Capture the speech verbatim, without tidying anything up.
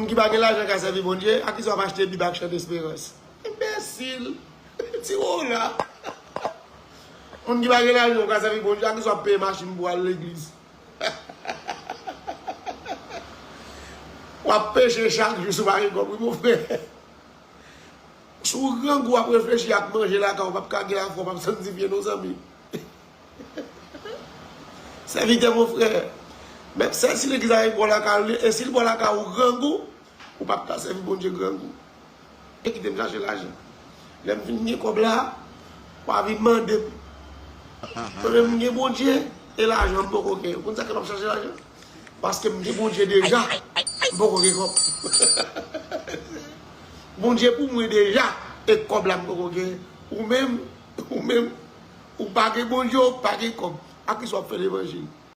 Ki pa gen lajan ka sèvi Bondye, a ki sa w ap achte Bib ak Chant Espérance? Enbesil! Ti wola! Moun ki pa gen lajan ou ka sèvi Bondye, a ki sa w ap peye machin pou al legliz? W ap peche chak jou si w pa gen kòb, wi, mon frè. Si w grangou, w ap reflechi ak manje lakay ou, w p ap ka gen lafwa, w p ap sanktifye non, zanmi. Sèvitè, mon frè. Menm sèl si legliz la gen bò lakay li, e si l bò lakay ou grangou, ou p ap ka sèvi Bondye grangou. E kite m chache lajan. Lè m fin gen kòb la, w a vin mande m. Mwen menm, m gen Bondye, e lajan m poko gen. Ou konn sa k fè m ap chache lajan? Paske m gen Bondye deja, m poko gen kòb. Bondye pou mwen deja, e kòb la m poko gen. Ou menm, ou menm, ou pa gen Bondye, ou pa gen kòb. A ki sa w ap fè levanjil?